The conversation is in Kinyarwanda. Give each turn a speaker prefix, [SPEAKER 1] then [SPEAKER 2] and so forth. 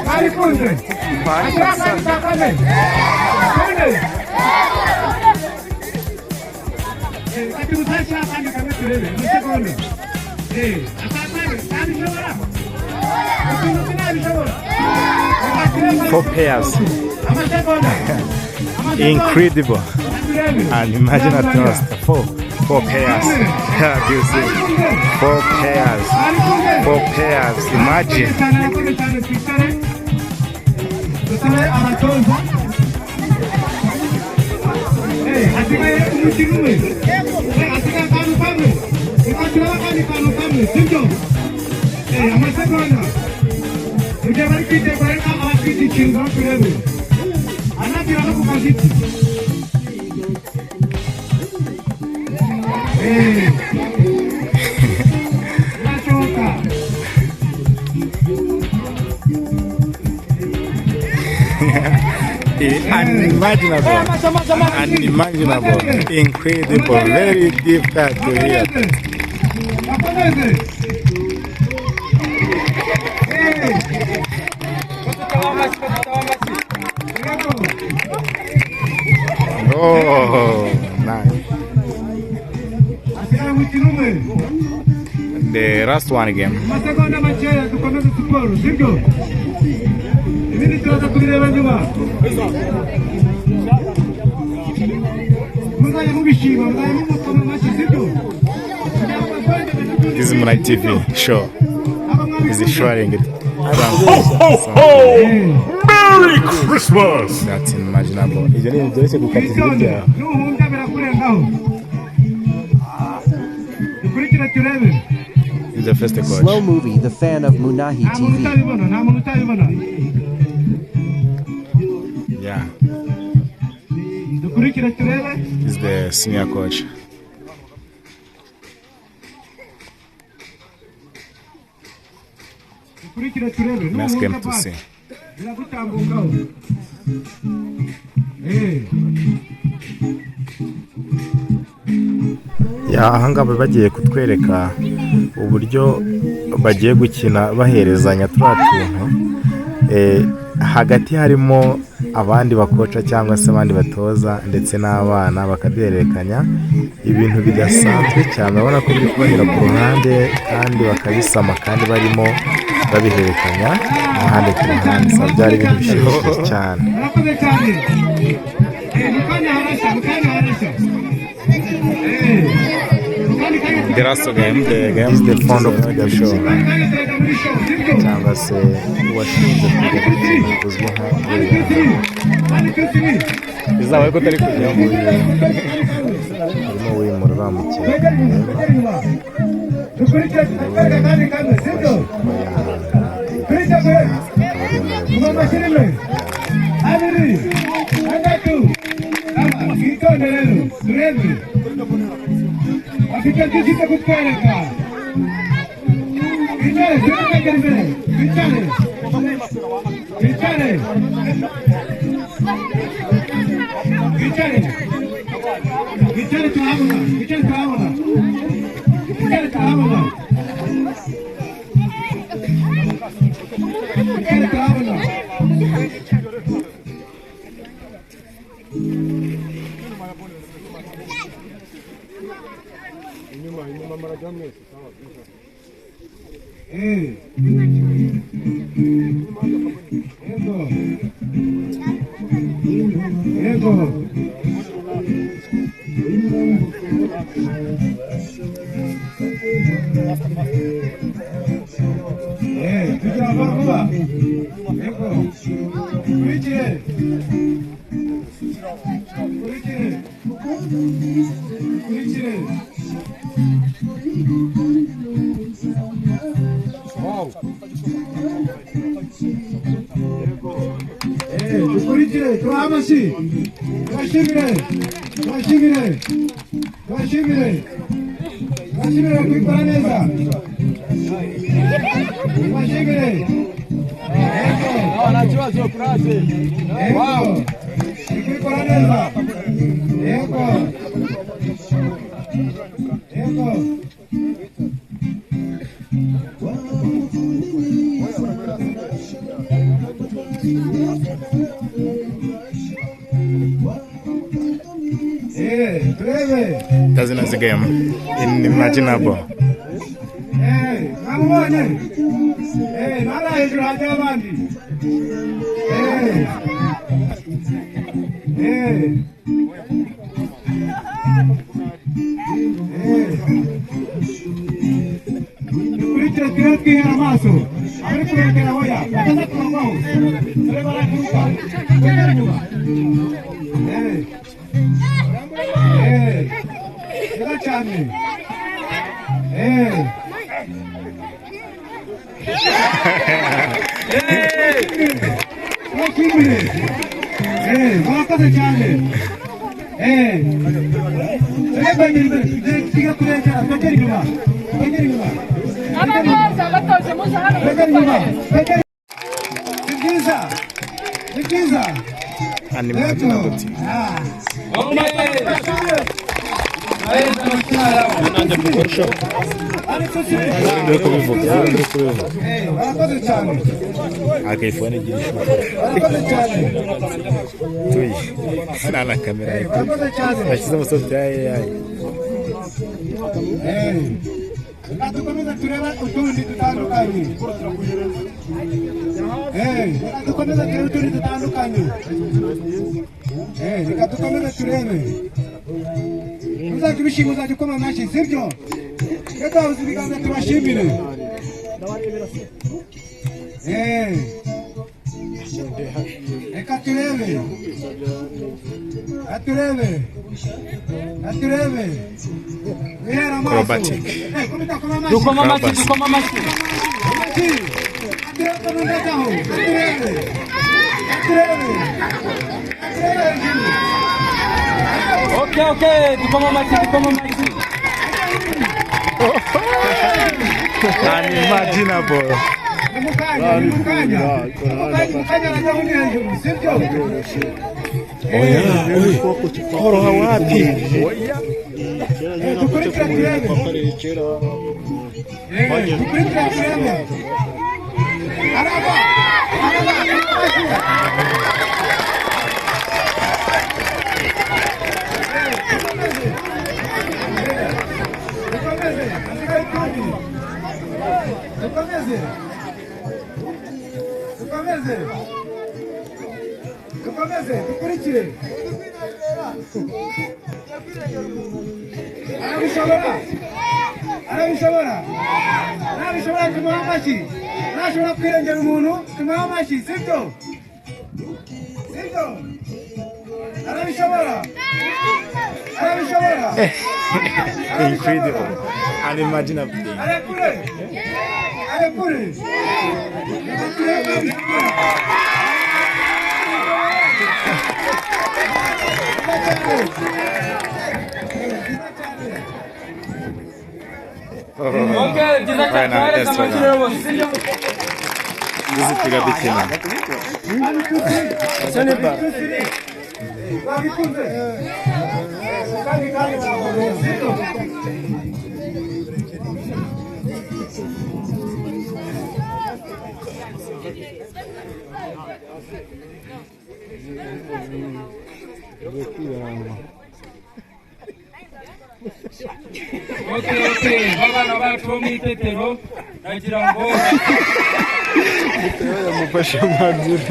[SPEAKER 1] Mwarikunze
[SPEAKER 2] Four pairs. Incredible. And imagine at last four pairs. Do you see? Four pairs. Four pairs. Imagine. Unimaginable, unimaginable, incredible, very difficult to hear. Oh, nice. The last one game. This is Munai TV show. Is showing it.
[SPEAKER 3] Ho, ho, ho! Merry Christmas!
[SPEAKER 2] That's unimaginable. Ibyo ni ibintu byoroshye gukata hirya. This is the first coach.
[SPEAKER 4] Slow movie, the fan of Munahi TV.
[SPEAKER 2] Yeah. This is the senior coach. Nice game to see. Ya ahangaha bagiye kutwereka uburyo bagiye gukina baherezanya turiya tuntu, hagati harimo abandi bakoca cyangwa se abandi batoza ndetse n'abana bakaduhererekanya ibintu bidasanzwe cyane. Urabona ko biri kubanyura ku ruhande kandi bakabisama kandi barimo babihererekanya ahandi ku ruhande. Byari ibintu bishimishije cyane. The last game, the game is the founder of the show, cyangwa se uwashinze Twiga uzwi nka bizaba ariko utari kujya mu harimo wimura uriya This game unimaginable.
[SPEAKER 1] Mwamubonye? Nara hejuru hajya abandi. Dukurikire turebe, twihera amaso. Abari kurekera, hoya bataza kubagwaho. Dore baraguruka, twegere inyuma. Neza cyane. Tubashimire. Murakoze cyane. Tujye kwegera imbere, tujye kurekera, twegere inyuma, twegere inyuma.
[SPEAKER 5] Abatoza, abatoza, muze hano.
[SPEAKER 1] Twegere inyuma, twegere. Ni byiza, ni byiza.
[SPEAKER 2] Unimaginable team.
[SPEAKER 1] Ah.
[SPEAKER 6] Okay.
[SPEAKER 2] Uri kubivuga, uri kubivuga.
[SPEAKER 1] Barakoze cyane.
[SPEAKER 2] Akayifone igira ishusho.
[SPEAKER 1] Barakoze cyane.
[SPEAKER 2] Tuyi nta na kamera.
[SPEAKER 1] Barakoze cyane.
[SPEAKER 2] Bashyizemo software ya AI.
[SPEAKER 1] Reka dukomeze turebe utundi dutandukanye. Reka dukomeze turebe utundi dutandukanye. Reka dukomeze turebe. Uzajya ubishima, uzajya ukoma amashyi, sibyo? Reka duhuze ibiganza tubashimire. Reka turebe, reka turebe, reka turebe. Wihera amaso.
[SPEAKER 2] Acrobatic.
[SPEAKER 1] Kubita, koma amashyi.
[SPEAKER 6] Dukoma amashyi, dukoma amashyi.
[SPEAKER 1] Amashyi. Turebe n'undagaho. Turebe, turebe, turebe hejuru.
[SPEAKER 6] Okay, dukoma amashyi, dukoma amashyi.
[SPEAKER 2] Unimaginable.
[SPEAKER 1] Ni mu kanya, ni mu kanya, ni mu kanya, mu kanya arajya undi hejuru, sibyo?
[SPEAKER 2] Oya, oya, koroha wapi?
[SPEAKER 1] Dukurikira turebe. Dukurikira turebe. Araba, araba, araba. Dukomeze, hasigaye utundi. Dukomeze, dukomeze, dukomeze, dukurikire. Arabishobora, arabishobora. Nabishobora tumuha amashyi. Nashobora kwirengera umuntu, tumuha amashyi, sibyo? Sibyo? Arabishobora, arabishobora.
[SPEAKER 2] Incredible, unimaginable.
[SPEAKER 1] Arekure, arekure. Reka turebe ko abishobora. Nziza cyane. Nziza cyane.
[SPEAKER 6] Okay, byiza cyane.
[SPEAKER 2] Right now,
[SPEAKER 6] Twohereze
[SPEAKER 2] that's
[SPEAKER 6] amashyi
[SPEAKER 2] right.
[SPEAKER 6] rero bose, sibyo?
[SPEAKER 2] Tuzi twiga dukina.
[SPEAKER 1] Babikunze kandi kandi bakomeye, sibyo?
[SPEAKER 6] Okay, abana bacu bo mu Itetero, nagira ngo
[SPEAKER 2] Yamufashe umwanzuro.